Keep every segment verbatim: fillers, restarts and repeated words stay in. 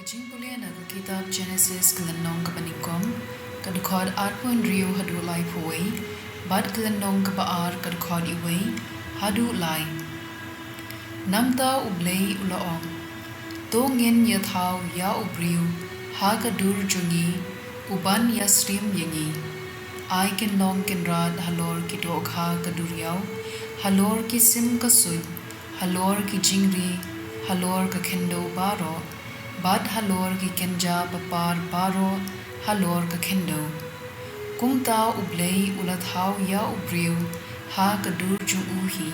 Jingpule na ka kitab Genesis ka lynnong kaba nyngkong, ka dkhot arphew hynriew haduh laiphew wei, bad ka lynnong kaba ar ka dkhot wei haduh lai. Nangta U Blei u la ong, to ngin ïa thaw ïa u briew ha ka dur jong ngi, u ban ïa syriem ïa ngi. Ai kin long kynrad halor ki dohkha ka duriaw, halor ki sim ka suiñ, halor ki jingri, halor ka khyndew baroh, bad halor ki kynja bapar baroh halor ka khyndew. Kumta U Blei u la thaw ïa u briew ha ka dur jong u hi,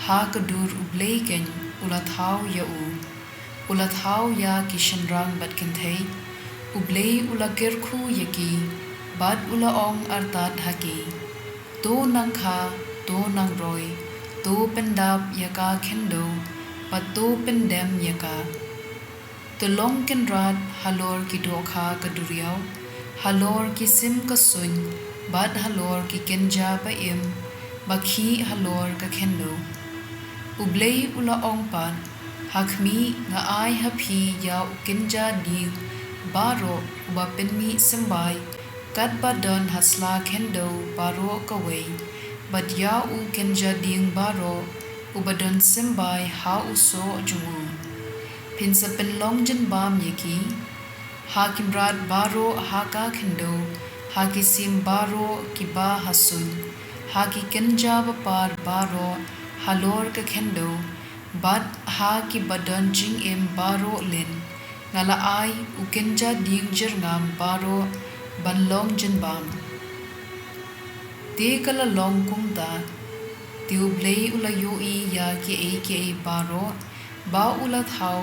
ha ka dur U Blei keiñ u la thaw ïa u. U la thaw ïa ki shynrang bad kynthei, U Blei u la kyrkhu ïa ki, bad u la ong artat ha ki, to nang kha, to nang roi, to pyndap ïa ka khyndew, bad to pyndem ïa ka. To long kynrad halor ki dohkha ka duriaw, halor ki sim ka suiñ, bad halor ki kynja ba im ba khih halor ka khyndew. U Blei u la ong pat, ha khmih, nga ai ha phi ïa u kynja dieng baroh uba pynmih symbai, katba don ha sla khyndew baroh kawei, bad ïa u kynja dieng baroh uba don symbai ha u soh jong u. Phin sa pynlong jingbam ïa ki, ha ki mrad baroh ha ka khyndew, ha ki sim baroh kiba ha suiñ, ha ki kynja bapar baroh halor ka khyndew, bad ha kiba don jingim baroh lin, nga la ai u kynja dieng jyrngam baroh ban long jingbam. Te ka la long kumta, te U Blei u la ïohi ïa kiei kiei baroh ba u la thaw,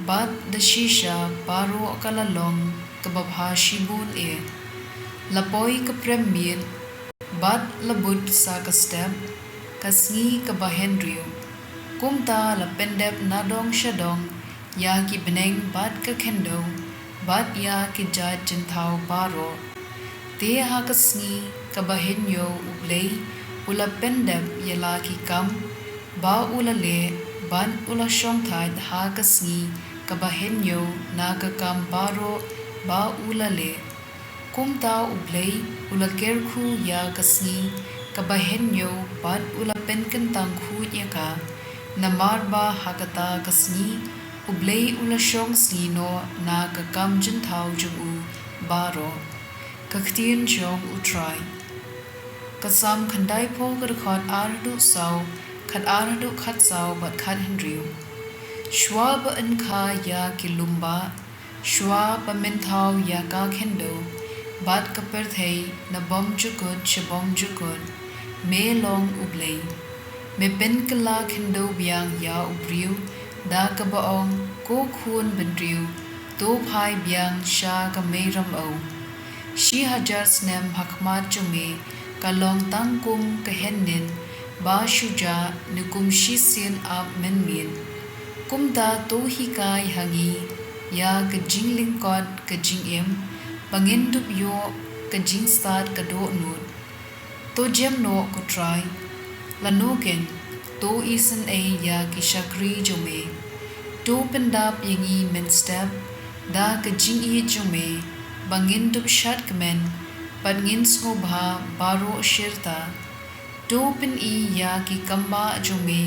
bad da shisha baroh ka la long kaba bha shibun eh. La poi ka prem miet, bad la bud sa ka step, ka sngi kaba hynriew. Kumta la pyndep nadong shadong ïa ki bneng bad ka khyndew, bad ïa ki jait jingthaw baroh. Te ha ka sngi kaba hynñiew U Blei u la pyndep ïa la ki kam ba u la leh, bad u la shongthait ha ka sngi kaba hynñiew na ka kam baroh ba u la leh. Kumta U Blei u la kyrkhu ïa ka sngi kaba hynñiew bad u la pynkyntang khuid ïa ka, namar ba ha kata ka sngi U Blei u la shong sngi noh na ka kam jingthaw jong u baroh. Ka ktien jong U Trai. Ka Salm khyndaiphew ka dkhot ar haduh saw, khat ar haduh khat saw bad khat hynriew. Shuwa ba yn kha ïa ki lum bah, shuwa ba men thaw ïa ka khyndew bad ka pyrthei na bymjukut sha bymjukut, me long U Blei. Me pynkylla khyndew biang ïa u briew da kaba ong, ko khun bynriew, to phai biang sha ka mei ramew. Shi hajar snem ha khmat jong me ka long tang kum ka hynnin ba shu jah, ne kum shisien ap mynmiet. Kumta to hikai ha ngi ïa ka jinglyngkot ka jingim, ba ngin dup ïoh ka jingstad ka dohnud. To jem noh, ko Trai, lano keiñ, to isynei ïa ki shakri jong me. To pyndap ïa ngi mynstep da ka jingïeit jong me, ba ngin dup shad kmen bad ngin sngewbha baroh shirta. To pyni ïa ki kambah jong me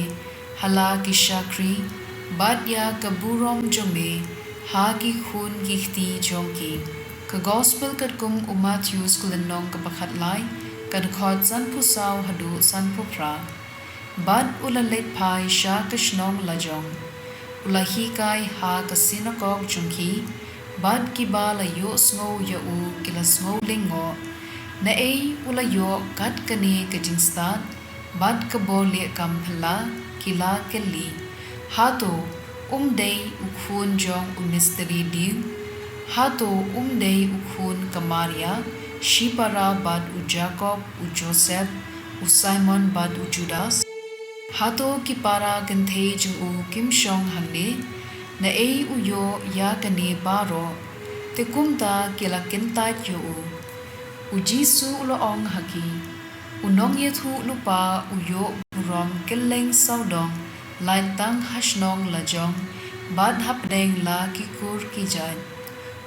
ha la ki shakri, bad ïa ka burom jong me ha ki khun ki kti jong ki. Ka Gospel katkum u Mathaios, ka lynnong kaba khatlai, ka dkhot sanphew saw haduh sanphew phra. Bad u la leit phai sha ka shnong lajong, u la hikai ha ka synagog jong ki, bad kiba la ïohsngew ïa u ki la sngew lyngngoh, naei u la ïoh kat kane ka jingstad bad ka bor leh kam phylla? Ki la kylli, hato um dei u khun jong u mistri dieng? Hato um dei u khun ka Maria shipara bad u Jakob, u Joseph, u Simon bad u Judas? Hato ki para kynthei jong u kim shong hangne? Naei u ïoh ïa kane baroh? Te kumta ki la kyntait ïa u. U Jisu u la ong ha ki, u nongïathuhlypa u ïoh burom kylleng sawdong lait tang ha shnong lajong bad hapdeng la ki kur ki jait.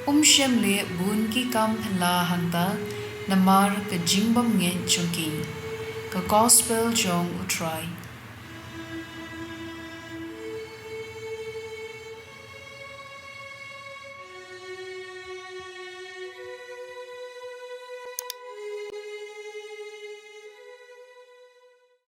Um shym leh bun ki kam phylla hangta namar ka jingbymngeit jong ki. Ka Gospel jong U Trai.